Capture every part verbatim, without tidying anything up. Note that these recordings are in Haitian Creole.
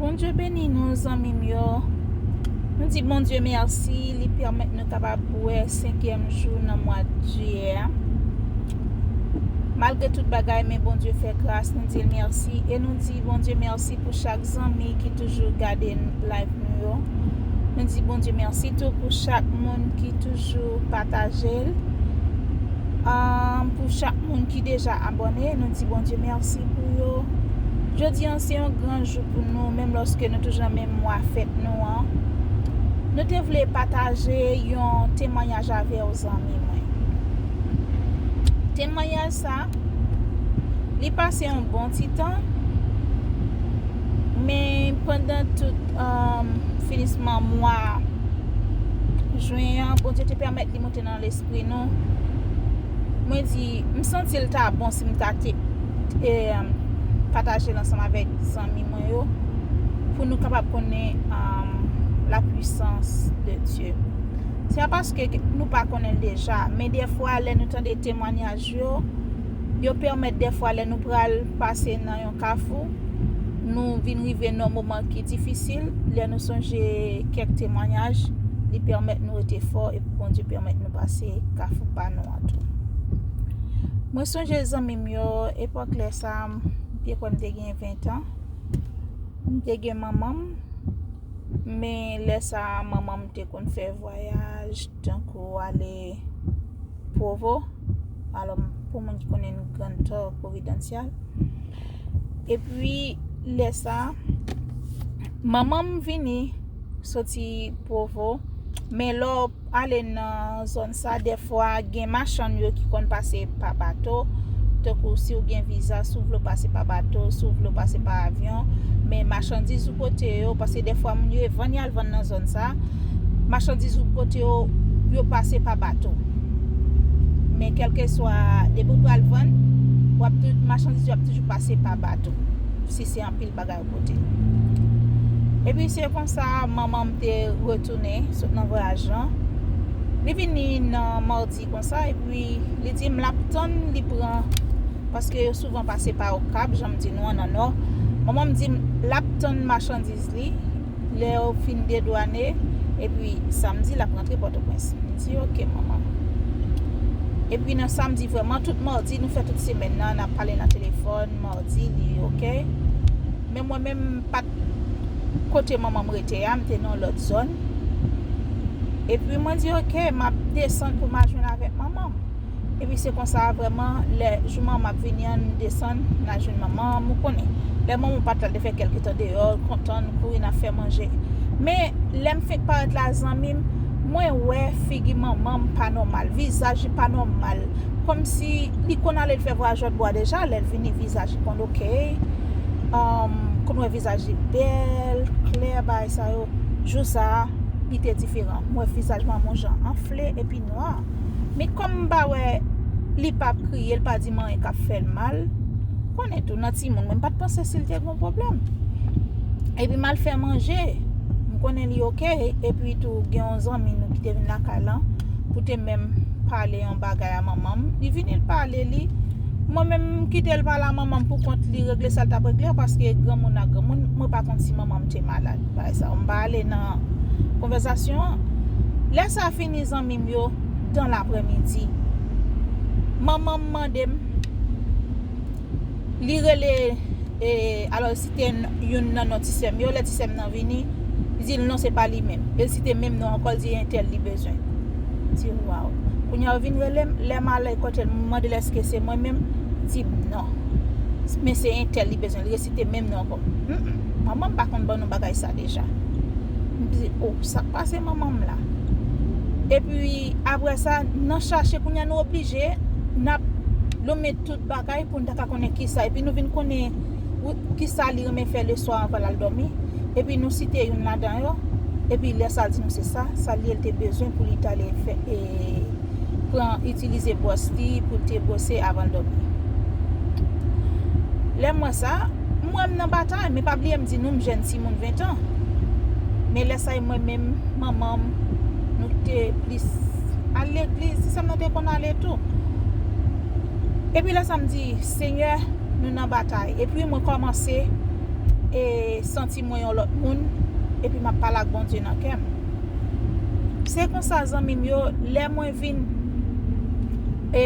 Bondye beni nou, zanmi m yo. Nou di Bondye mèsi, li pèmèt nou kapab wè senkyèm jou nan mwa jiyè a. Malgre tout bagay, men Bondye fè gras, nou di l mèsi. E nou di Bondye mèsi pou chak zanmi ki toujou gade live nou yo. Nou di Bondye mèsi tou pou chak moun ki toujou pataje l. Ahn, pou chak moun ki deja abòne, nou di Bondye mèsi pou yo. Jodi an se yon gran jou pou nou, menm lòske nou toujou nan menm mwa fèt nou an. Nou te vle pataje yon temwayaj avè w, zanmi mwen. Temwayaj sa, li pase yon bon ti tan, men pandan tout, ahn, finisman mwa jen an, Bondye te pèmèt li monte nan lespri nou. Mwen di, m santi l ta bon si m ta te, e, pataje l ansanm avèk zanmi mwen yo, pou nou kapab konnen, ahn, la puissance de Dieu. Se pa paske nou pa konnen l deja, men dèfwa, lè nou tande temwayaj yo, yo pèmèt dèfwa, lè nou pral pase nan yon kafou, nou vin rive nan moman ki difisil, lè nou sonje kèk temwayaj, li pèmèt nou rete fò, epi Bondye pèmèt nou pase kafou pa nou an tou. Mwen sonje zanmi m yo, epòk lè sa, m te kwè m te gen ven tan. M te gen manman m, men lè sa, manman m te konn fè vwayaj, tankou ale Provo. Alò, pou moun ki konnen Grand Torque, Providencial. Epi, lè sa, manman m vini soti Provo, men lè w ale nan zòn sa, dèfwa, gen machann yo ki konn pase pa bato. Tankou si w gen viza, si w vle w pase pa bato, si w vle w pase pa avyon, men machandiz ou pote yo, paske dèfwa moun yo e vann y al vann nan zòn sa, machandiz ou pote yo, yo pase pa bato. Men kèlkeswa, depi w pral vann, w ap tou, machandiz yo ap toujou pase pa bato, si se anpil bagay ou pote. Epi se konsa, manman m te retounen, sot nan vwayaj lan. Li vini nan madi konsa, epi li di m l ap tann li pran, paske yo souvan pase pa Okap, jan m di nou an nan Nò. Manman m di m l ap tann machandiz li, lè yo fin dedwane, epi samdi l ap rantre Pòtoprens. M di, "Oke, manman." Epi nan samdi, vrèman, tout madi, nou fè tout semèn nan, n ap pale nan telefòn, madi, li oke. Men mwen menm, m pa t kote manman m rete a, m te nan yon lòt zòn. Epi mwen di, "Oke, m ap desann pou m al jwenn avèk manman m." Epi se konsa, vrèman, lè jou manman m ap vini an, m desann, n al jwenn manman m, ou konnen. Lè manman m pa t la, l te fè kèlke tan deyò, l kontan, n kouri, n ap fè manje. Men, lè m fenk parèt la, zanmi m, mwen wè figi manman m pa nòmal, vizaj li pa nòmal. Kòmsi li konn ale, l fè vwayaj lòtbò a deja, lè l vini, vizaj li konn oke. Ahn, konn wè vizaj li bèl, klè, bagay sa yo. Jou sa a, li te diferan. M wè vizaj manman m jan anfle epi nwa. Men kòm m pa wè li p ap kriye, l pa di m anyen k ap fè l mal. Konnen tou, nan timoun, mwen m pa t panse si l te gen yon pwoblèm. Epi m al fè manje, m konnen li oke, epi tou gen yon zanmi nou ki te vin lakay lan pou te menm pale yon bagay a manman m. Li vini, l pale li. Mwen menm, m kite l pale a manman m pou kont li, regle sa l t ap regle a, paske granmoun ak granmoun, mwen pa konn si manman m te malad. Bagay sa, m pa ale nan konvèsasyon an. Lè sa fini, zanmi m yo, dan laprèmidi, manman m mande m, li rele, e, alò, site n-, youn nan non ti sè m yo, lè ti sè m nan vini, li di l non, se pa li menm. E l site menm non ankò, l di entèl li bezwen. M di, waw. Kounye a, yo vin rele m, lè m ale kote l, m mande l èske se mwen menm, li di m non. Men se entèl li bezwen, li resite menm non ankò. Mm, mm. Manman m pa konn ban nou bagay sa deja. M di, o, sa k pase manman m la? Epi, apre sa, nan chache, kounye a nou oblije, n ap lonmen tout bagay pou n ta ka konnen kisa. Epi nou vin konnen ou, kisa li renmen fè leswa anvan l al dòmi. Epi nou site youn ladan yo. Epi lè sa l di nou se sa, sa l ye l te bezwen pou li t ale fè, e, pran, itilize bwòs li pou l te bwose avan l dòmi. Lè m wè sa, m wè m nan batay, men pa bliye m di nou m jèn timoun ven tan. Men lè sa e mwen menm, manman m, nou te plis al legliz, ti sè m nan te konn ale tou. Epi lè sa m di, Senyè, nou nan batay. Epi mwen kòmanse, e, santi mwen yon lòt moun, epi m ap pale ak Bondye nan kè m. Se konsa, zanmi m yo, lè mwen vin, e,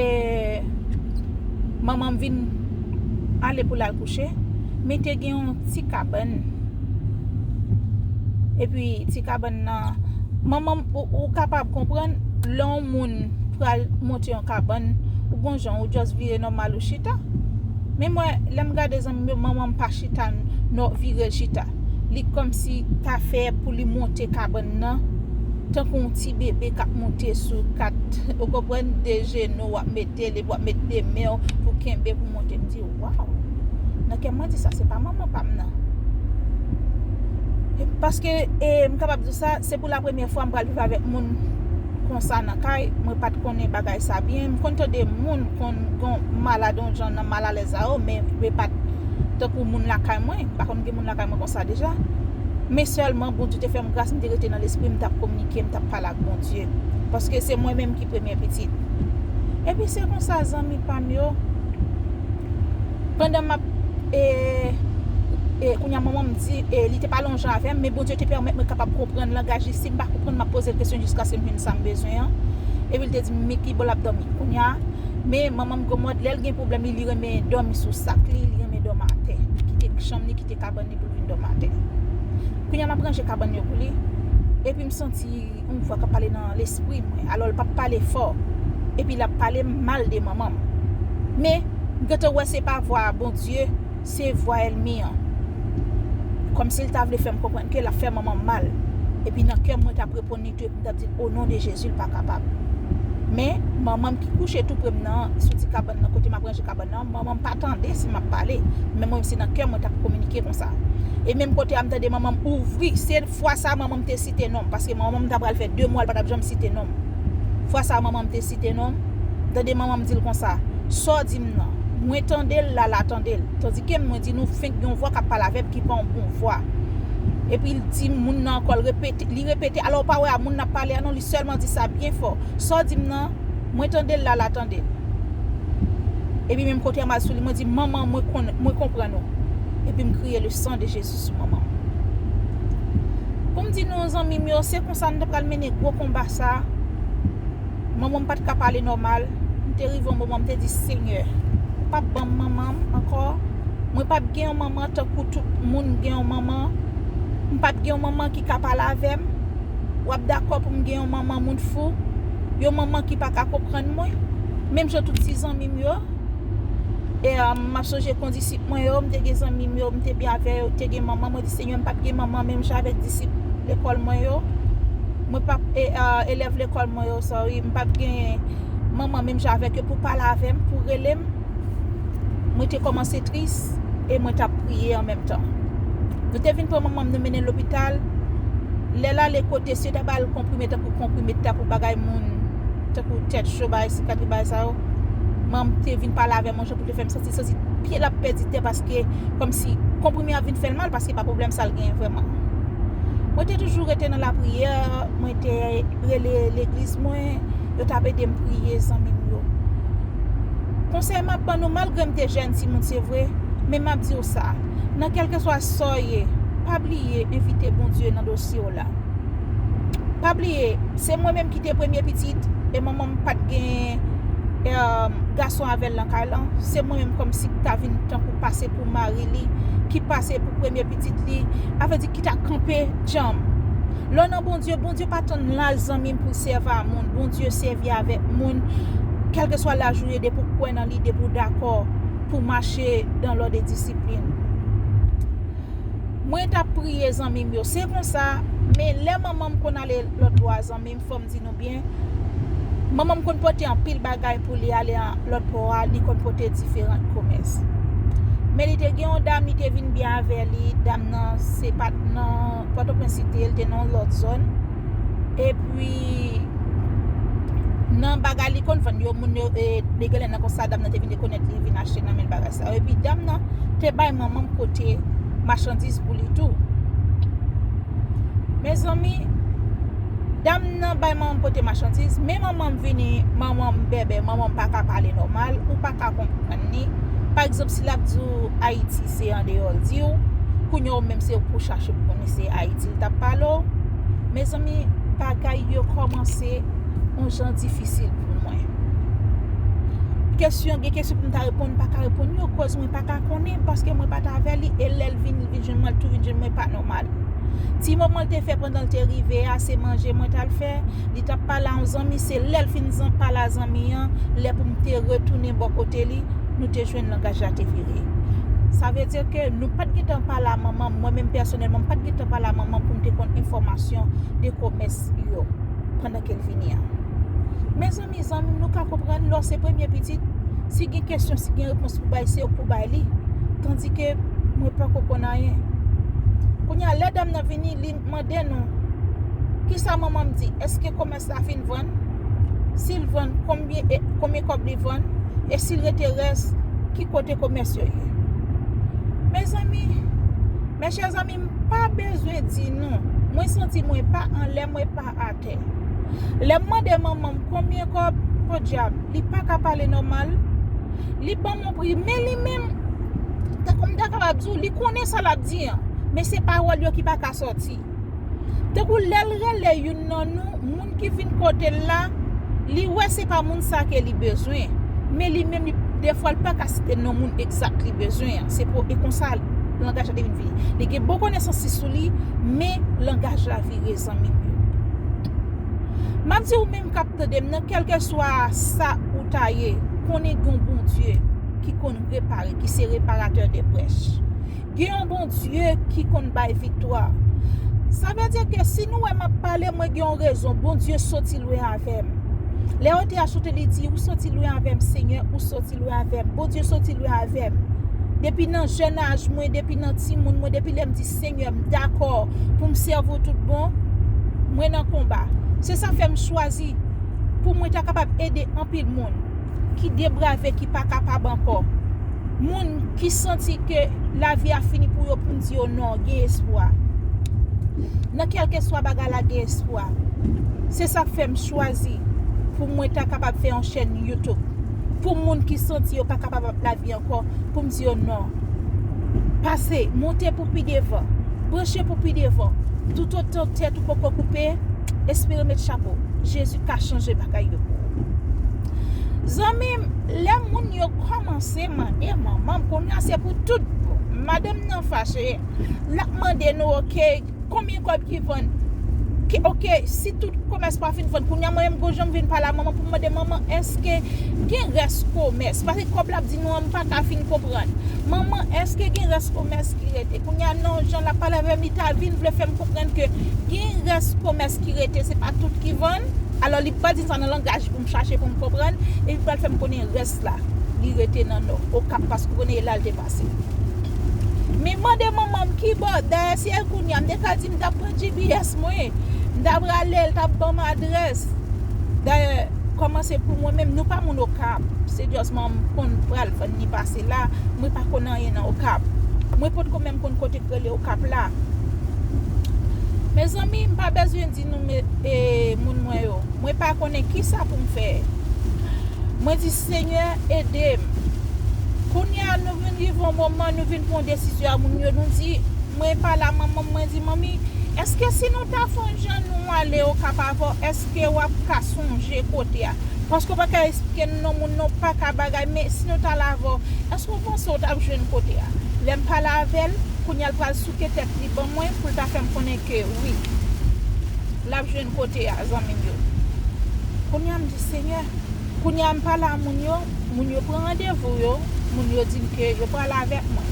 manman m vin ale pou l al kouche, men te gen yon ti kabann. Epi ti kabann nan, manman m, ou, ou kapab konprann, lè yon moun pral monte yon kabann, ou gon jan, ou just vire nòmal, ou chita. Men mwen, lè m gade zanmi m yo, manman m pa chita, non, vire l chita. Li kòmsi ta fè pou li monte kabann nan, tankou yon ti bebe k ap monte sou kat, ou konprann, de jenou, w ap mete li, w ap met de men w pou kenbe, pou monte. M di, waw! Nan kè m, mwen di, sa se pa manman pa m nan. E paske, e, m kapab di w sa, se pou lapremyè fwa m pral viv avèk moun konsa nan kay. Mwen pa t konnen bagay sa byen. M konn tande moun konn gon malad yon jan nan malalèz a yo, men yo pa t tankou moun lakay mwen. M pa konn gen moun lakay mwen konsa deja. Men sèlman Bondye te fè m gras, m te rete nan lespri, m t ap kominike, m t ap pale ak Bondye. Paske se mwen menm ki premye pitit. Epi se konsa, zanmi pa m yo, pandan m ap, e, e, kounye a manman m di, e, li te pale yon jan avè m, men Bondye te pèmèt mwen kapab konprann langaj li. Si m pa konprann, m ap poze l kesyon jiskaske m jwenn sa m bezwen an. Epi l te di m, men ki bò l ap dòmi. Kounye a, men manman m gwo mòd, lè l gen pwoblèm li, li renmen dòmi sou sak li, li renmen dòmi atè. Li kite chanm li, kite kabann li pou l vin dòmi atè. Kounye a, m ap ranje kabann yo pou li. Epi m santi yon vwa k ap pale nan lespri mwen. Alò, l p ap pale fò. Epi l ap pale m mal de manman m. Men, m gentan wè se pa vwa Bondye, se vwa ènmi an. Kòmsi l ta vle fè m konprann ke l ap fè manman m mal. Epi nan kè m, mwen t ap reponn li tou, epi m t ap di l, o non de Jezi, l pa kapab. Men, manman m ki kouche tou pre m nan, sou ti kabann nan, kote m ap ranje kabann nan, manman m pa tande si m ap pale. Men mwen, se nan kè m, mwen t ap kominike konsa. E menm kote a, m tande manman m ouvri, se fwa sa a manman m te site non m, paske manman m ta pral fè de mwa, l pa t ap janm site non m. Fwa sa a manman m te site non m, m tande manman m di l konsa, sa w di m nan, mwen tande l la, la tande l. Tandike m, mwen di nou fenk gen yon vwa k ap pale avè m ki pa yon bon vwa. Epi l di moun nan ankò, l repete, li repete, alò w pa wè a moun nan ap pale a non, li sèlman di sa byen fò. Sa w di m nan, mwen tande l la, la tande l. Epi menm kote a m al sou li, mwen di, manman, mwen konn, mwen konprann ou. Epi m kriye le sang de Jésus sou manman m. Pou m di nou, zanmi m yo, se konsa nou te pral mennen gwo konba sa a. Manman m pa t ka pale nòmal. M te rive yon moman, m te di, Senyè, ou p ap ban m manman m ankò? Mwen p ap gen yon manman tankou tout moun gen yon manman. M p ap gen yon manman ki ka pale avè m. W ap dakò pou m gen yon manman moun fou, yon manman ki pa ka konprann mwen, menm jan tout ti zanmi m yo. E, um, m ap sonje kondisip mwen yo, m te gen zanmi m yo, m te byen avè yo, te gen manman. Mwen di, Senyè, m p ap gen manman menm jan avèk disip lekòl mwen yo. Mwen p ap, e, uh, elèv lekòl mwen yo, sorry, m p ap gen manman menm jan avèk yo pou pale avè m, pou rele m. Mwen te kòmanse tris e mwen t ap priye an menm tan. Nou te vin pran manman m, nou mennen l lopital. Lè l ale kote, si yo ta ba l konprime, tankou konprime ta pou bagay moun, tankou tèt cho, bagay sikatri, bagay sa yo, manman m te vin pale avè m yon jan pou te fè m santi, santi pye l ap pèdi tè, paske kòmsi konprime a vin fè l mal, paske pa pwoblèm sa l genyen vrèman. Mwen te toujou rete nan lapriyè, mwen te rele legliz mwen, yo t ap ede m priye, zanmi m yo. Konsèy m ap ban nou, malgre m te jèn timoun, se vre, men m ap di w sa, nan kèlkeswa sa w ye, pa bliye envite Bondye nan dosye w la. Pa bliye, se mwen menm ki te premye pitit, e manman m pa t gen, e, gason avè l nan kay lan. Se mwen menm kòmsi ki ta vin tankou pase pou mari li, ki pase pou premye pitit li, avèdi ki ta kanpe djanm. Lè w nan Bondye, Bondye pa tann laj, zanmi m, pou sèvi a moun. Bondye sèvi avèk moun, kèlkeswa laj ou ye, depi w kwè nan li, depi w dakò pou mache dans l'ordre de discipline. Mwen t ap priye, zanmi m yo, se konsa, men lè manman m konn ale lòt bò a, zanmi m, fò m di nou byen, manman m konn pote anpil bagay pou li ale an lòt bò a, li konn pote diferan komès. Men li te gen yon dam, li te vin byen avè li, dam nan se pa t nan Pòtoprens li te ye, li te nan yon lòt zòn. Epi, nan bagay li konn vann yo, moun yo, e, de genlè nan konsa, dam nan te vin rekonèt li, vin achte nan men l bagay sa yo. Epi, dam nan te bay manman m pote machandiz pou li tou. Mezanmi, dam nan bay manman m pote machandiz, men manman m vini, manman m bèbè, manman m pa ka pale nòmal, ou pa ka konprann li. Pa egzanp, si l ap di w Ayiti, se andeyò l di w. Kounye a ou menm se pou chache pou konnen se Ayiti l t ap pale w. Mezanmi, bagay yo kòmanse yon jan difisil pou mwen. Kesyon, gen kesyon pou m ta reponn, m pa ka reponn yo, koz mwen pa ka konnen, paske mwen pa t avè li, e lè l vin, li vin jwenn mwen, l tou vin jwenn mwen, pa nòmal. Ti moman l te fè pandan l te rive a, se manje mwen t al fè, li t ap pale a yon zanmi, se lè l fin zan-, pale a zanmi an, lè pou m te retounen bò kote li, nou te jwenn langaj la te vire. Sa vle di ke nou pa t gentan pale a manman m, mwen menm pèsonèlman, m pa t gentan pale a manman m pou m te konn enfòmasyon de komès yo pandan ke l vini an. Mezanmi, zanmi m, nou ka konprann lè w se premye pitit, si gen kesyon, si gen repons pou bay, se ou k pou bay li. Tandike mwen poko konn anyen. Kounye a, lè dam nan vini, li mande nou, kisa manman m di? Èske komès la fin vann? Si l vann, konbyen, e, konbyen kòb li vann? E si l rete rès, ki kote komès yo ye? Mezanmi, mes chers amis, m pa bezwen di nou. Mwen santi mwen pa anlè, mwen pa atè. Lè m mande manman m konbyen kòb, podyab, li pa ka pale nòmal. Li ban m yon pri, men li menm, tankou m ta kapab di w, li konnen sa l ap di an, men se pawòl yo ki pa ka sòti. Tankou lè l rele youn nan nou, moun ki vin kote l la, li wè se pa moun sa ke li bezwen. Men li menm, li, defwa, l pa ka site non moun egzak li bezwen an. Se pou, e konsa langaj la te vin vini. Li gen bon konesans sou li, men langaj la vire, zanmi m yo. M ap di ou menm k ap tande m nan, kèlkeswa sa ou ta ye, konnen gen yon Bondye ki konn repare, ki se reparatè de brèch. Gen yon Bondye ki konn bay viktwa. Sa vle di ke si nou wè m ap pale, mwen gen yon rezon. Bondye soti lwen avè m. Lè yo te achte li di, ou soti lwen avè m, Senyè, ou soti lwen avè m. Bondye soti lwen avè m. Depi nan jèn aj mwen, depi nan timoun mwen, depi lè m di, Senyè, m dakò pou m sèvi w tout bon, mwen nan konba. Se sa fè m chwazi pou mwen ta kapab ede anpil moun ki debrave, ki pa kapab ankò. Moun ki santi ke lavi a fini pou yo, pou m di yo non, gen espwa. Nan kèlkeswa bagay la, gen espwa. Se sa k fè m chwazi pou mwen ta kapab fè yon chèn YouTube. Pou moun ki santi yo pa kapab ap lavi ankò, pou m di yo non. Pase, monte pou pi devan. Branche pou pi devan. Toutotan tèt ou poko koupe, espere met chapo. Jezi ka chanje bagay yo pou ou. Zanmi m, lè moun yo kòmanse mande manman m, kounye a se pou tout bon. Madanm nan fache, l ap mande nou, oke, konbyen kòb ki vann? Ki, oke, si tout komès pa fin vann, kounye a mwen menm gon jan m vin pale a manman pou m mande manman, èske gen rès komès? Paske kòb l ap di nou an, m pa ka fin konprann. Manman, èske gen rès komès ki rete? Kounye a non, jan l ap pale avè m, li ta vin vle fè m konprann ke gen rès komès ki rete, se pa tout ki vann. Alò, li pa di m sa nan langaj pou m chache pou m konprann, epi pral fè m konnen rès la, li rete nan nò, Okap, paske w konnen e la l te pase. Men mande manman m ki bò, dayè si e kounye a, m te ka di m t ap pran G P S mwen, m t ap rale l, t ap ban m adrès. Dayè, kòman se pou mwen menm, nou pa moun Okap, se just manman m konn pral vann li pase la, mwen pa konn anyen nan Okap. Mwen potko menm konn kote k rele Okap la. Mezanmi, m pa bezwen di nou, me, e, moun mwen yo. Mwen pa konnen kisa pou m fè. Mwen di, Senyè, ede m. Kounye a, nou vin rive yon moman, nou vin pran desizyon a moun yo. Nou di, mwen pale a manman m, mwen di, manmi, èske si nou ta fè yon jan nou ale Okap avè w, èske w ap ka sonje kote a? Paske w pa ka eksplike n non moun, nou pa ka bagay, men si nou t al avè w, èske w panse w t ap jwenn kote a? Lè m pale avè l, kounye a l pral souke tèt li ban mwen pou l ta fè m konnen ke wi, l ap jwenn kote a, zanmi m yo. Kounye a m di, Senyè, kounye a m pale a moun yo, moun yo pran randevou yo, moun yo di m ke yo pral avèk mwen.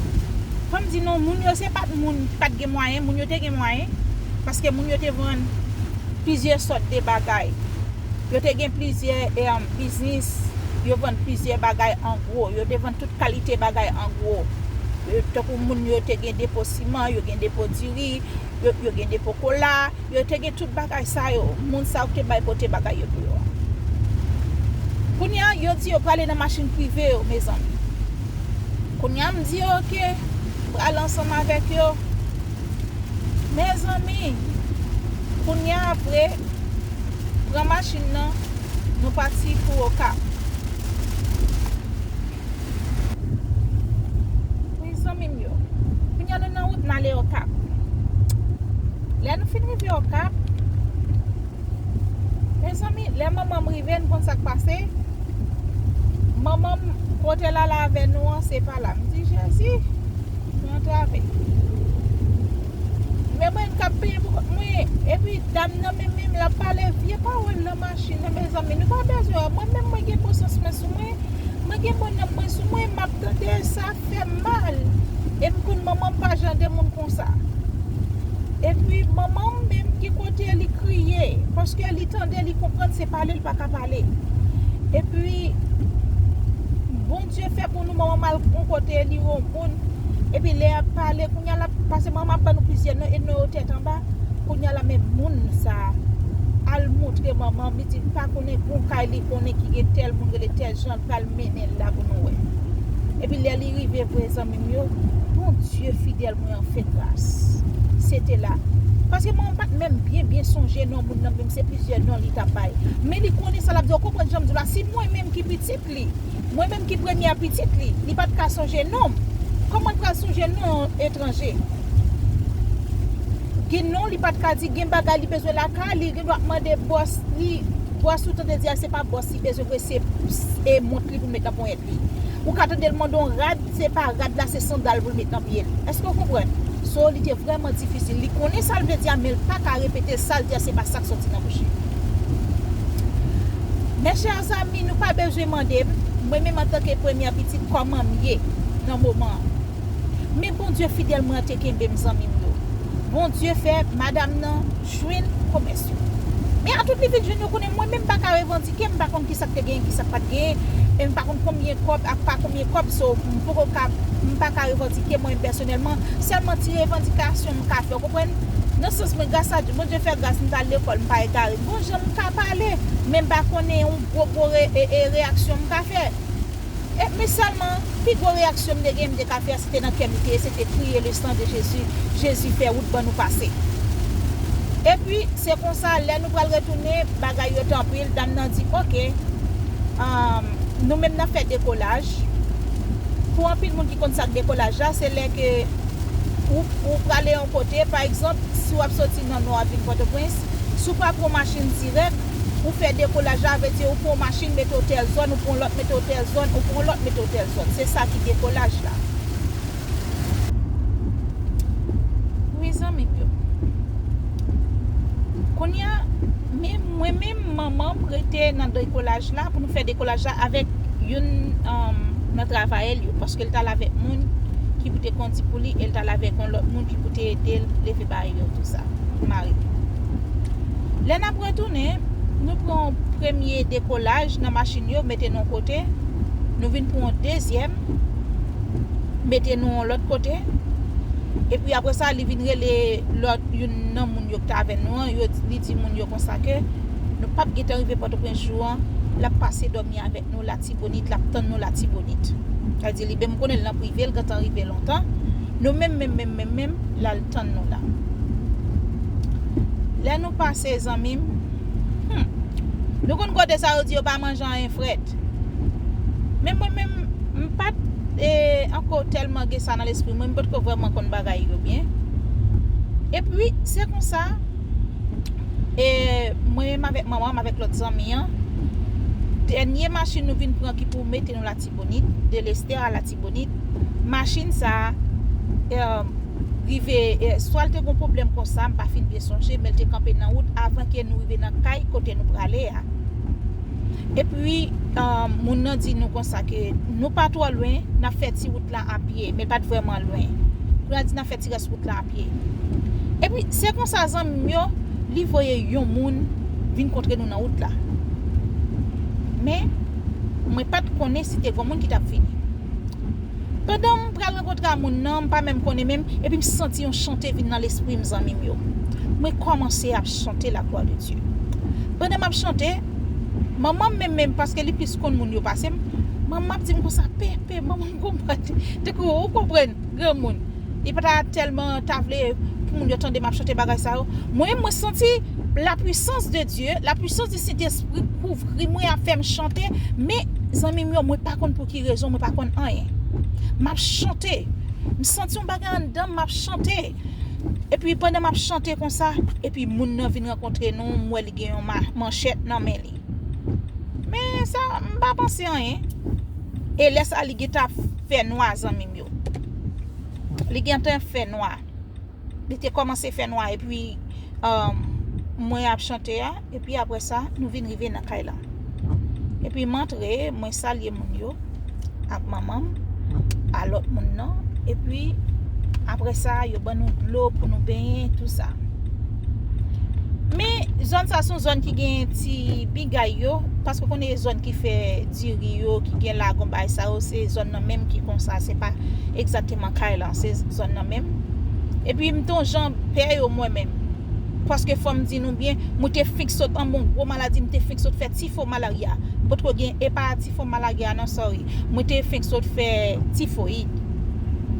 Fò m di nou, moun yo se pa t moun ki pa t gen mwayen, moun yo te gen mwayen, paske moun yo te vann plizyè sòt de bagay. Yo te gen plizyè, em, biznis, yo vann plizyè bagay an gwo, yo te vann tout kalite bagay an gwo. Yo, tankou moun yo te gen depo siman, yo gen depo diri, yo, yo gen depo kola, yo te gen tout bagay sa yo. Moun sa yo ki te bay pote bagay yo pou yo a. Kounye a, yo di yo prale nan machin prive yo, mezanmi. Kounye a, m di yo, oke, m prale ansanm avèk yo. Mezanmi, kounye a apre, pran machin nan, nou pati pou Okap. Wi, zanmi m yo. Kounye a nou nan wout N ale Okap. Lè nou fin rive Okap, mezanmi, lè manman m rive, n konn sa k pase. Manman m, kote l ale avè nou an, se pa la. M di, Jezi, nou antrave. Men mwen, m k ap peye pou kont mwen. Epi, dam nan menm, menm, l ap pale vye pawòl nan machin nan, mezanmi. Nou pa bezwen wè. Mwen menm, mwen gen bon sans mwen sou mwen. Mwen gen bon nanm mwen sou mwen, m ap tande sa fè m mal. E m konn manman m pa jan de moun konsa. Epi manman m menm gen kote li kriye, paske li tande, li konprann se pale l pa ka pale. Epi Bondye fè pou nou, manman m al yon kote, li wè yon moun. Epi lè y ap pale, kounye a l ap pase, manman m ap ban nou plizyè non, e non yo tèt anba. Kounye a la, men moun sa a al montre manman m, li di l pa konnen gon kay li konnen ki gen tèl moun rele tèl jan, l pral mennen l la pou nou wè. Epi lè li rive vre, zanmi m yo, Bondye fidèl, mwen an fè gras. Se te la. Paske manman m pa t menm byen byen sonje non moun nan, menm se plizyè non li t ap bay. Men li konnen sa l ap di, w konprann jan m di w la, si mwen menm ki pitit li, mwen menm ki premyè pitit li, li pa t ka sonje non m. Kòman l pral sonje non yon etranje? Gen non li pa t ka di, gen bagay li bezwen lakay li, li gen dwa mande bòs li. Bòs ou tande di a, se pa bòs li bezwen vre, se, e mont li pou l met nan ponyèt li. Ou ka tande l mande yon rad, se pa rad la, se sandal pou l met nan pye l. Èske w konprann? So, li te vrèman difisil. Li konnen sa l vle di a, men l pa ka repete l. Sa l di a, se pa sa k soti nan bouch li. Mes chers amis, nou pa bezwen mande m, mwen menm antanke premyè pitit, kòman m ye nan moman an. Men Bondye fidèl, mwen an te kenbe m, zanmi m yo. Bondye fè madanm nan jwenn pwomès yo. Men a tout li vin jwenn yo, konnen mwen menm m pa ka revandike, m pa konn kisa k te genyen, kisa k pa t genyen, e m pa konn konbyen kòb ak pa konbyen kòb, so m poko ka, m pa ka revandike mwen menm pèsonèlman, sèlman ti revandikasyon m ka fè, w konprann? Nan sans mwen, gras a Dye, Bondye fè gras, m t al lekòl, m pa egare. Bon jan m ka pale, men m pa konnen yon gwo gwo re, e, e, reyaksyon m ka fè. E, men sèlman, pi gwo reyaksyon m te gen, m te ka fè, se te nan kè m li te ye, se te kriye, le sang de Jésus, Jezi fè wout ban nou pase. Epi, se konsa, lè nou pral retounen, bagay yo te anpil, dam nan di, oke, um, nou menm n ap fè dekolaj. Pou anpil moun ki konn sa k dekolaj la, se lè ke ou, ou prale yon kote, pa egzanp, si w ap soti nan Nò a vin Pòtoprens, si w pa pran machin dirèk, ou fè dekolaj la, vle di ou pran yon machin mete w tèl zòn, ou pran yon lòt mete w tèl zòn, ou pran yon lòt mete w tèl zòn. Se sa ki dekolaj la. Wi, zanmi m yo. Kounye a, men mwen menm, manman m rete nan dekolaj la pou nou fè dekolaj la avèk youn, um, nan travayè l yo, paske l t al avèk moun ki pou te kondi pou li, e l t al avèk yon lòt moun ki pou te ede l leve bagay yo, tou sa, pou mari l. Lè n ap retounen, nou pran yon premye dekolaj nan machin yo, mete nou yon kote, nou vin pran yon dezyèm, mete nou yon lòt kote, epi apre sa, li vin rele lòt youn nan moun yo ki t avè nou an, yo, li di moun yo konsa ke nou p ap gentan rive Pòtoprens jou an, l ap pase dòmi avèk nou Latibonit, l ap tann nou Latibonit. Sa di li menm konnen l nan prive, l gentan rive lontan. Nou menm, menm, menm, menm, menm, l al tann nou la. Lè nou pase, zanmi m, hmm, nou konn kote sa yo di yo pa manje anyen frèt. Men mwen menm, m pa t, e, ankò tèlman gen sa nan lespri mwen, m potko vrèman konn bagay yo byen. Epi, se konsa, e, mwen menm avèk manman m, avèk lòt zanmi an, dènye machin nou vin pran ki pou mete nou Latibonit, de Lestè a Latibonit, machin sa a, e, rive, e, swa l te gon pwoblèm konsa, m pa fin byen sonje, men l te kanpe nan wout avan ke nou rive nan kay kote nou prale a. Epi, um, moun nan di nou konsa ke nou pa twò lwen, n ap fè ti wout la a pye, men l pa t vrèman lwen. Kounye a di n ap fè ti rès wout la a pye. Epi, se konsa zanmi m yo, li voye yon moun vin kontre nou nan wout la. Men, mwen pa t konnen si te gon moun ki t ap vini. Pandan m pral rankontre a moun nan, m pa menm konnen menm, epi m santi yon chante vin nan lespri m, zanmi m yo. Mwen kòmanse ap chante la gloire de Dieu. Pandan m ap chante, manman m menm, menm, paske li plis konn moun yo pase m, manman m ap di m konsa, "Pepe, manman m konprann." Tankou ou konprann, granmoun. Li pa ta tèlman ta vle pou moun yo tande m ap chante bagay sa yo. Mwen, mwen santi la puissance de Dieu, la puissance du Saint-Esprit kouvri mwen, ap fè m chante. Men, zanmi m yo, mwen pa konn pou ki rezon, mwen pa konn anyen. M ap chante. M santi yon bagay anndan m, m ap chante. Epi pandan m ap chante konsa, epi moun nan vin rankontre nou, m wè li gen yon ma- manchèt nan men li. Men sa, m pa panse anyen. E lè sa, li gentan ap fè nwa, zanmi m yo. Li gentan ap fè nwa. Li te kòmanse fè nwa, epi um, mwen ap chante a, epi apre sa, nou vin rive nan kay la. Epi m antre, mwen salye moun yo ak manman m, a lòt moun nan, epi apre sa, yo ban nou dlo pou nou benyen, tou sa. Men, zòn sa se yon zòn ki gen ti bigay yo, paske w konnen zòn ki fè diri yo, ki gen lagon bagay sa yo, se zòn nan menm ki konsa, se pa egzakteman kay lan, se zòn nan menm. Epi m te yon jan pè yo mwen menm. Paske fò m di nou byen, mwen te fenk sot anba yon gwo maladi, m te fenk sot fè tifo malarya. M potko gen, e pa tifo malarya non, sorry. Mwen te fenk sot fè tifoyid.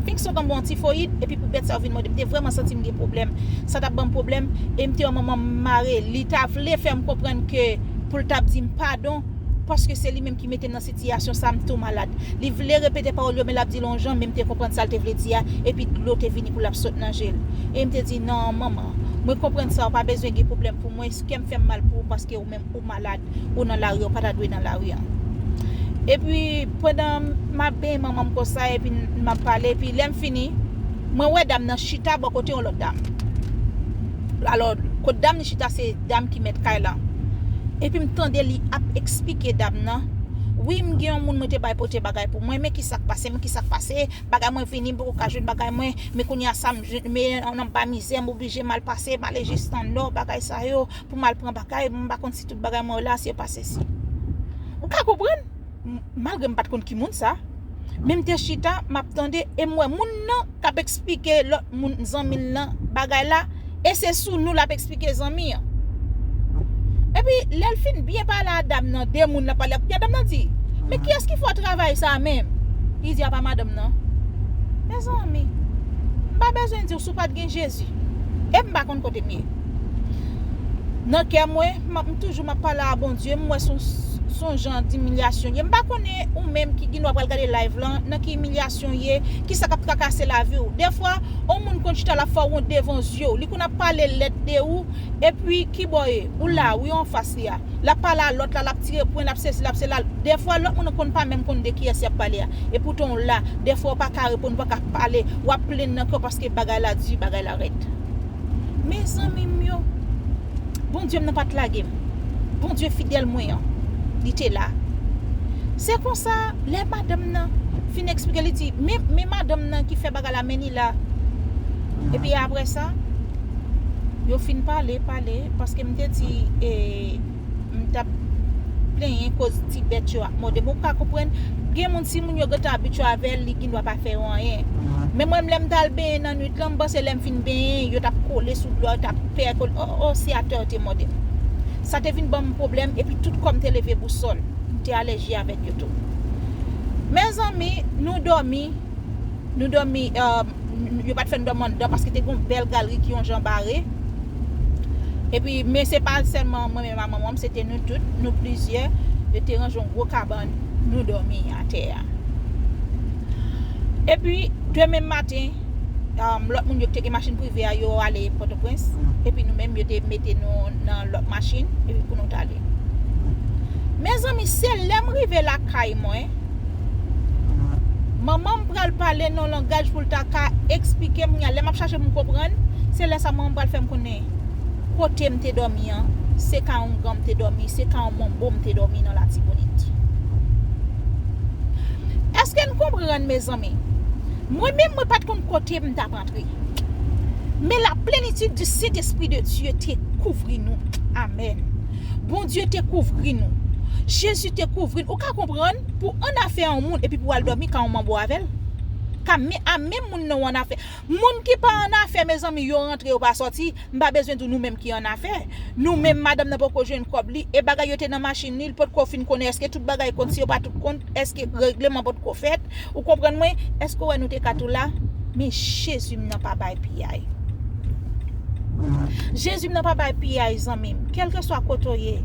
Fenk sot anba yon tifoyid, epi pou bèt sa yo vin mòde m, m te vrèman santi m gen pwoblèm. Sa t ap ban m pwoblèm, e m te yon manman mare. Li ta vle fè m konprann ke pou l t ap di m padon, paske se li menm ki mete m nan sitiyasyon sa, m tou malad. Li vle repete pawòl yo, men l ap di l yon jan, men m te konprann sa l te vle di a, epi dlo te vini pou l ap sot nan je l. E m te di, "Non, manman, mwen konprann sa, ou pa bezwen gen pwoblèm pou mwen, kè m fè m mal pou ou, paske ou menm ou malad, ou nan lari, ou pa ta dwe nan lari an." Epi, pandan m ap benyen manman m konsa, epi m ap pale, epi lè m fini, mwen wè dam nan chita bò kote yon lòt dam. Alò, kot dam nan chita, se dam ki mèt kay lan. Epi m tande li ap eksplike dam nan, "Wi, m gen yon moun mwen te bay pote bagay pou mwen, men ki sa k pase, men ki sa k pase, bagay mwen vini, m poko ka jwenn bagay mwen, men kounye a sa m jwenn, men anba mizè, m oblije m al pase, m ale jistan nò, bagay sa yo, pou m al pran bagay, m pa konn si tout bagay mwen yo la, si yo pa sesi." Ou ka konprann? M- Malgre m pa t konn ki moun sa, men m te chita, m ap tande, e m wè moun nan k ap eksplike lòt moun, zanmi l lan, bagay la, e se sou nou l ap eksplike zanmi an. Epi, lè l fin byen pale a dam nan, de moun l ap pale a, kounye a dam nan di, "Men kiyès ki fè w travay sa a menm?" Li di, "A pa madanm nan." Mezanmi, m pa bezwen di w si w pa t gen Jezi. E m pa konn kote m ye. Nan kè mwen, m ap- m toujou m ap pale a Bondye, m wè se yon, se yon jan dimilyasyon ye. M pa konnen ou menm ki gen dwa pral gade live lan, nan ki imilyasyon ye, ki sa k ap trakase lavi w. Defwa, yon moun konn chita l ap fè w wont devan zye w. Li konn ap pale lèd de ou, epi ki bò ye? Ou la, wi, anfas li a. L ap pale a lòt la, l ap tire pwen, l ap sesi, l ap sela. Defwa, lòt moun nan konn pa menm konn de kiyès y ap pale a. Epoutan w la, defwa w pa ka reponn, w pa ka pale, w ap plenn nan kè w paske bagay la di, bagay la rèd. Men zanmi m yo, Bondye m nan pa t lage m. Bondye fidèl mwen an, li te la. Se konsa, lè madanm nan fin eksplike, li di, men, men madanm nan ki fè bagay la, men li la. Epi apre sa, yo fin pale, pale, paske m te di, e, m t ap plenyen koz ti bèt yo ap mòde m. Ou ka konprann, gen moun, si moun yo gentan abitye avè l, li gen dwa pa fè yo anyen. Men mwen, lè m t al benyen nan nwit lan, m panse lè m fin benyen, yo t ap kole sou dlo a, yo t ap pè kole. O, o, se atè yo te mòde m. Sa te vin ban m pwoblèm, epi tout kò m te leve bousòl. M te alèji avèk yo tou. Mezanmi, nou dòmi, nou dòmi, um, yo pa t fè n dòmi anndan paske te gen yon bèl galri ki yon jan bare. Epi, men se pa sèlman mwen menm ak manman m, se te nou tout, nou plizyè. Yo te ranje yon gwo kabann, nou dòmi atè a. Epi, demen maten, um, lòt moun yo ki te gen machin prive a, yo ale Pòtoprens. Epi nou menm, yo te mete nou nan lòt machin, epi pou nou t ale. Mezanmi, se lè m rive lakay mwen, manman m pral pale nan langaj pou l ta ka eksplike m, lè m ap chache pou m konprann, se lè sa manman m pral fè m konnen kote m te dòmi an, se ka ongan m te dòmi, se ka yon manbo m te dòmi nan Latibonit. Èske n konprann, mezanmi? Mwen menm, mwen pa t konn kote m t ap antre. Men la plenitid di Sentespri de Dye te kouvri nou. Amèn. Bondye te kouvri nou. Jezi te kouvri nou. Ou ka konprann, pou w annafè yon moun, epi pou w al dòmi ka yon manbo avè l. Ka men, a menm moun nan w annafè. Moun ki pa annafè, mezanmi, yo rantre, yo pa sòti. M pa bezwen di w nou menm ki annafè. Nou menm, madanm nan poko jwenn kòb li, e bagay yo te nan machin li, li potko fin konnen èske tout bagay kont, si yo pa tout kont, èske regleman potko fèt. Ou konprann mwen? Èske w wè nou te ka tou la? Men Jezi m nan pa bay piyay. Jezi m nan pa bay piyay, zanmi m. Kèlkeswa kote w ye,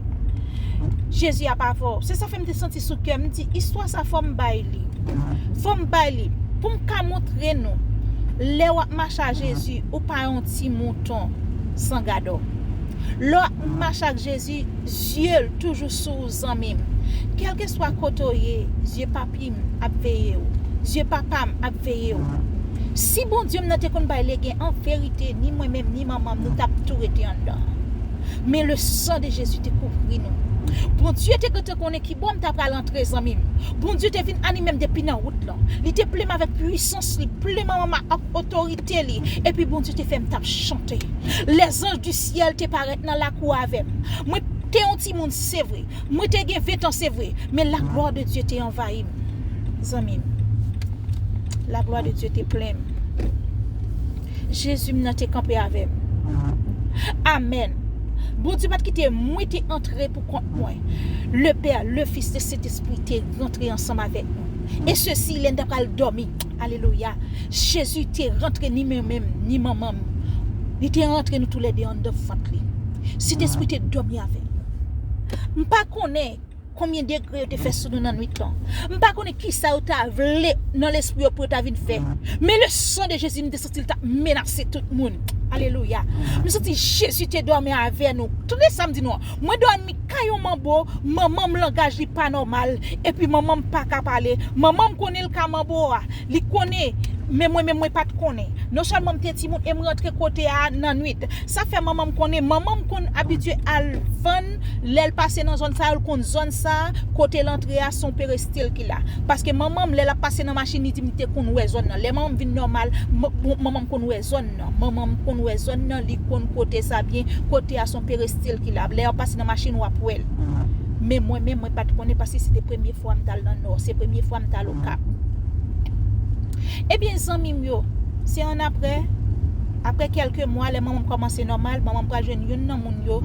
Jezi ap avè w. Se sa fè m te santi sou kè m, m di, istwa sa fò m bay li. Fò m bay li. Pou m ka montre nou. Lè w ap mache ak Jezi, ou pa yon ti mouton san gadò. Lè w ap mache ak Jezi, zye l toujou sou ou, zanmi m. Kèlkeswa kote w ye, zye papi m ap veye w. Zye papa m ap veye w. Si Bondye m nan te konn bay legen, an verite, ni mwen menm, ni manman m, nou t ap tou rete anndan. Men le sang de Jésus te kouvri nou. Bondye te gentan konnen ki bò m ta pral antre, zanmi m. Bondye te vin anime m depi nan wout lan. Li te plen m avèk pwisans li, plen manman m ak otorite li. Epi Bondye te fè m t ap chante. Lèzanj di syèl te parèt nan lakou avè m. Mwen te yon timoun, se vre. Mwen te gen ven tan, se vre. Men laglwa de Dye te anvayi m, zanmi m. Laglwa de Dye te plen m. Jezi m nan te kanpe avè m. Amèn. Bondye pa t kite mwen te antre pou kont mwen. Le Pè, le Fis, le Sentespri te rantre ansanm avèk nou. E sesi, lè n ta pral dòmi. Alelouya. Jezi te rantre ni mwen menm, ni manman m. Li te rantre nou toulède anndan vant li. Sentespri te dòmi avè nou. M pa konnen konbyen degre yo te fè sou nou nan nwit lan. M pa konnen kisa yo ta vle nan lespri yo pou yo ta vin fè. Men le sang de Jésus, m te santi l t ap menase tout moun. Alelouya. M santi Jezi te dòmi avè nou. Tande sa m di nou an. Mwen dòmi kay yon manbo, manman m langaj li pa nòmal, epi manman m pa ka pale. Manman m konnen l ka manbo a. Li konnen, men mwen menm mwen pa t konnen. Non sèlman m te timoun e m rantre kote a nan nwit. Sa fè manman m konnen, manman m konn abitye al vann, lè l pase nan zòn sa yo, l konn zòn sa, kote l antre a, se yon peristil ki la. Paske manman m, lè l ap pase nan machin, li di m li te konn wè zòn nan. Lè manman m vin nòmal, m- bon, manman m konn wè zòn nan. Manman m konn wè zòn nan, li konn kote sa byen, kote a se yon peristil ki la. Lè w ap pase nan machin, w ap wè l. Men mwen menm, mwen pa t konnen paske se te premye fwa m t al nan Nò, se premye fwa m t al Okap. Ebyen, zanmi m yo, se annapre, apre kèlke mwa, lè manman m kòmanse nòmal, manman m pral jwenn youn nan moun yo,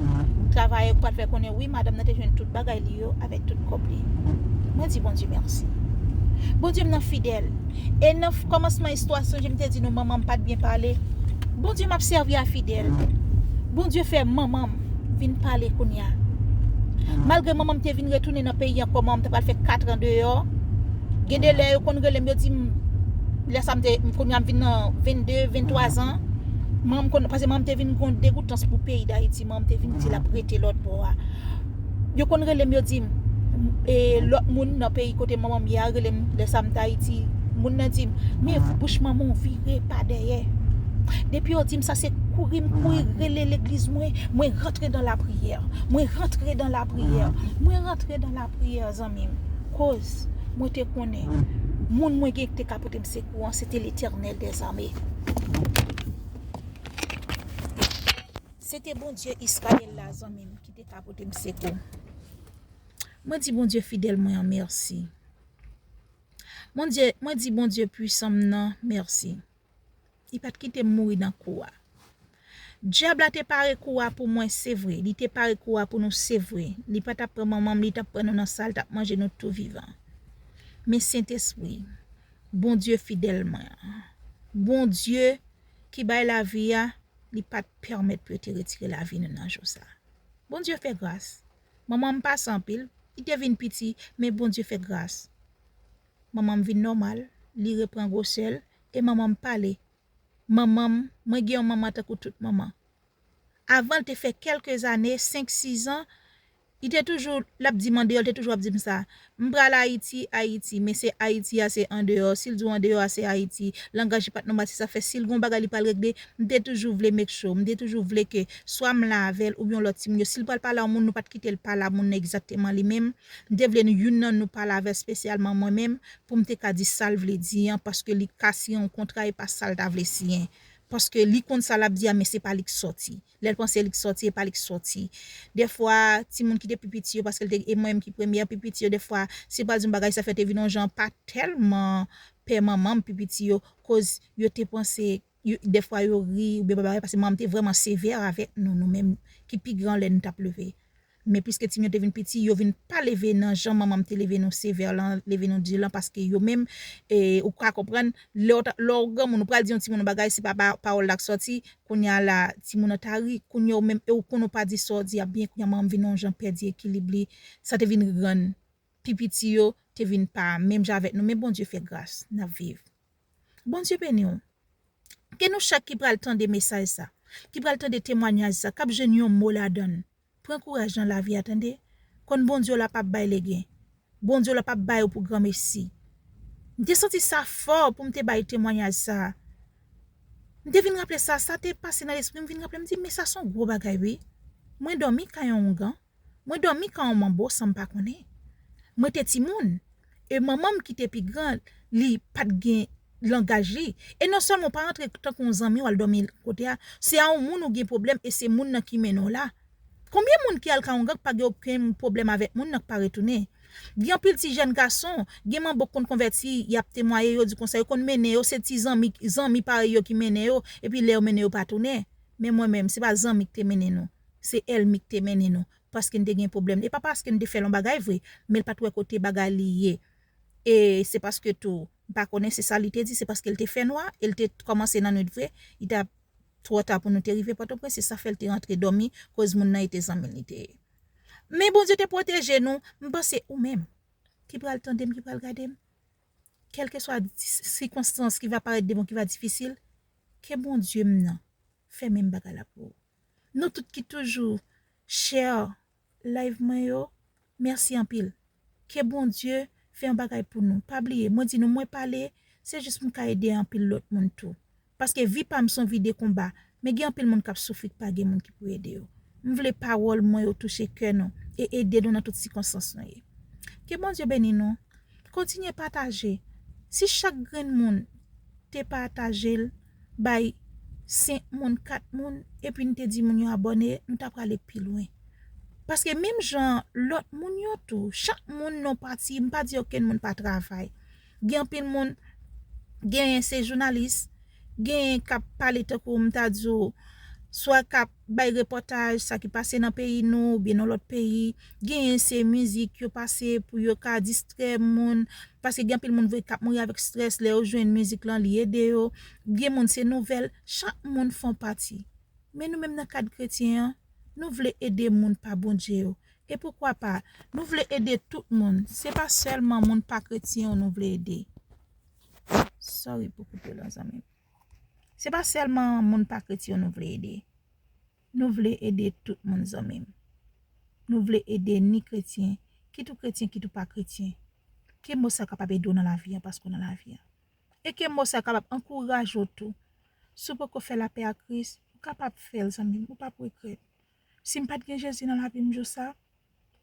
travayè yo pral fè konnen, wi, madanm nan te jwenn tout bagay li yo avèk tout kòb li. Mwen di Bondye mèsi. Bondye m nan fidèl. E nan f- kòmansman istwa, sonje m te di nou manman m pa t byen pale. Bondye m ap sèvi a fidèl. Bondye fè manman m vin pale kounye a. Malgre manman m te vin retounen nan peyi ankò, manman m ta pral fè kat an deyò. Gen de lè yo konn rele m, yo di m, lè sa m te, kounye a m vin nan vennde, venntwa zan. Manman m konn, paske manman m te vin gon degoutans pou peyi Dayiti, manman m te vin di l ap rete lòt bò a. Yo konn rele m, yo di m, e, lòt moun nan peyi kote manman m ye a rele m, lè sa m t Ayiti, moun nan di m, men bouch manman w vire pa dèyè. Depi yo di m sa, se kouri m kouri rele legliz mwen, mwen rantre dan lapriyè. Mwen rantre dan lapriyè. Mwen rantre dan lapriyè, zanmi m. Koz, mwen te konnen, moun mwen gen ki te ka pote m sekou an, se te Letènèl dèzame. Se te Bondye Izrayèl la, zanmi m, ki te ka pote m sekou. Mwen di Bondye fidèl mwen an mèsi. Bondye, mwen di Bondye pwisan m nan mèsi. Li pa t kite m mouri nan kou a. Dyab la te pare kou a pou mwen, se vre. Li te pare kou a pou nou, se vre. Li pa t ap pran manman m, li t ap pran nou nan sa, li t ap manje nou tou vivan. Men Sentespri, Bondye fidèl mwen an, Bondye ki bay lavi a, li pa t pèmèt pou yo te retire lavi nou nan jou sa. Bondye fè gras. Manman m pase anpil, li te vin piti, men Bondye fè gras. Manman m vin nòmal, li repran gwosè l, e manman m pale. Manman m, mwen gen yon manman tankou tout manman. Avan, l te fè kèlke zane, senk, sis zan, li te toujou, l ap di m andeyò, l te toujou ap di m sa. M pral Ayiti, Ayiti, men se Ayiti a, se andeyò. Si l di w andeyò a, se Ayiti. Langaj li pa t nòmal, se sa fè si l gen yon bagay li pral regle, m te toujou vle make sure, m te toujou vle ke swa m la avè l oubyen yon lòt timoun yo. Si l pral pale a yon moun, nou pa t kite l pale a moun nan egzakteman li menm. M te vle nou youn nan nou pale avè l espesyalman mwen menm, pou m te ka di sa l vle di an, paske li ka siyen yon kontra, e pa sa l ta vle siyen. Paske li konn sa l ap di a, men se pa li k sòti. Lè l panse li k sòti, e pa li k sòti. Dèfwa, timoun ki te pi piti yo, paske l te, e mwen menm ki premyè pi piti yo, dèfwa, si l pral di yon bagay, sa fè te vin yon jan pa tèlman pè manman m pi piti yo, koz yo te panse, yo, dèfwa yo ri, oubyen bagay, paske manman m te vrèman sevè avèk nou, nou menm ki pi gran lè n t ap leve. Men piske timoun yo te vin piti, yo vin pa leve nan jan manman m te leve nou sevè lan, leve nou di lan, paske yo menm, e, ou ka konprann, lè w ta, lè w granmoun, ou pral di yon timoun yon bagay, se pa, pa pawòl la k sòti, kounye a la, timoun nan ta ri, kounye a ou menm, e ou konn ou pa di sa w di a byen, kounye a manman m vin yon jan pèdi ekilib li, sa te vin rann pi piti yo te vin pa menm jan avèk nou, men Bondye fè gras, n ap viv. Bondye beni w. Ke nou chak ki pral tande mesaj sa, ki pral tande temwanyaj sa, k ap jwenn yon mo ladan l, pran kouraj nan lavi a, tande. Konn Bondye w la p ap bay legen. Bondye w la p ap bay ou pou granmesi. M te santi sa fò pou m te bay temwanyaj sa. M te vin raple sa, sa te pase nan lespri m, vin raple m, di, men sa se yon gwo bagay, wi. Mwen dòmi kay yon oungan. Mwen dòmi kay yon manbo san m pa konnen. Mwen te timoun. E manman m ki te pi gran, li pa t gen langaj li. E non sèlman w pa rantre tankou yon zanmi w al dòmi kote a, se a yon moun ou gen pwoblèm e se moun nan ki mennen w la. Konbyen moun ki al kay yon oungan ki pa gen okenn pwoblèm avèk moun nan ki pa retounen? Gen anpil ti jèn gason, gen manbo k konn konvèti, y ap temwaye, yo di konsa, yo konn mennen yo, se ti zanmi, zanmi parèy yo ki mennen yo, epi lè yo mennen yo pa tounen. Men mwen menm, se pa zanmi k te mennen nou, se ènmi k te mennen nou, paske n te gen pwoblèm. E pa paske n te fè l yon bagay vre, men l pa t wè kote bagay li ye. E se paske tou, m pa konnen se sa li te di, se paske l te fè nwa, e l te kòmanse nan nwit vre, li t ap twò ta pou nou te rive Pòtoprens, se sa fè l te rantre dòmi, koz moun nan e te zanmi l li te ye. Men Bondye te pwoteje nou, m panse ou menm, ki pral tande m, ki pral gade m, kèlkeswa di-, sikonstans ki va parèt devan w, ki va difisil, ke Bondye m nan fè menm bagay la pou ou. Nou tout ki toujou share live mwen yo, mèsi anpil. Ke Bondye fè yon bagay pou nou. Pa bliye, mwen di nou, mwen pale, se jis pou m ka ede anpil lòt moun tou. Paske vi pa m se yon vi de konba, men gen anpil moun k ap soufri, k pa gen moun ki pou ede yo. M vle pawòl mwen yo touche kè nou e ede nou nan tout sikonstans nou ye. Ke Bondye beni nou. Kontinye pataje. Si chak grenn moun te pataje l bay senk moun, kat moun, epi n te di moun yo abòne, nou ta prale pi lwen. Paske menm jan lòt moun yo tou, chak moun nan pati, m pa di okenn moun pa travay. Gen anpil moun, genyen se jounalis, genyen k ap pale tankou m ta di w, swa k ap bay repòtaj sa ki pase nan peyi nou oubyen nan lòt peyi, genyen se mizik yo pase pou yo ka distrè moun, paske gen anpil moun vre k ap mouri avèk strès, lè yo jwenn mizik lan, li ede yo. Gen moun se nouvèl, chak moun fè yon pati. Men nou menm nan kad kretyen an, nou vle ede moun pa Bondye yo. E poukwa pa, nou vle ede tout moun. Se pa sèlman moun pa kretyen yo nou vle ede. Sorry pou koupe lan, zanmi m. Se pa sèlman moun pa kretyen yo nou vle ede. Nou vle ede tout moun, zanmi m. Nou vle ede ni kretyen, kit ou kretyen, kit ou pa kretyen. Ke mo sa kapab ede w nan lavi an, paske w nan lavi an. E ke mo sa kapab ankouraje w tou. Si w poko fè lapè a Kris, ou kapab fè l, zanmi m, ou p ap regrèt. Si m pa t gen Jezi nan lavi m jou sa,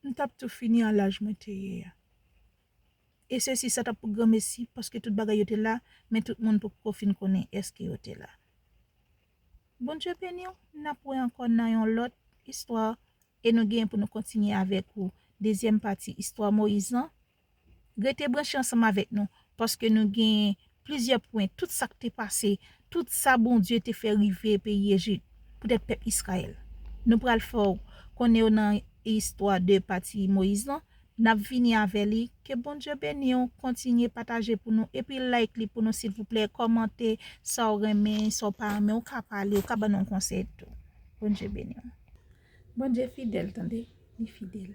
m t ap tou fini an laj mwen te ye a. E sesi, sa t ap pou granmesi, paske tout bagay yo te la, men tout moun poko fin konnen èske yo te la. Bondye beni w, n ap wè ankò nan yon lòt istwa, e nou gen pou nou kontinye avèk ou dezyèm pati istwa Moyiz lan. Rete branche ansanm avèk nou, paske nou gen plizyè pwen, tout sa k te pase, tout sa Bondye te fè rive peyi Ejip, poutèt pèp Izrayèl. Nou pral fè w konnen yo nan istwa de pati Moyiz lan. N ap vini avè li. Ke Bondye beni w, kontinye pataje pou nou, epi like li pou nou, silvouplè, kòmante sa w renmen, sa w pa renmen, ou ka pale, ou ka ban nou konsèy tou. Bondye beni w. Bondye fidèl, tande, li fidèl.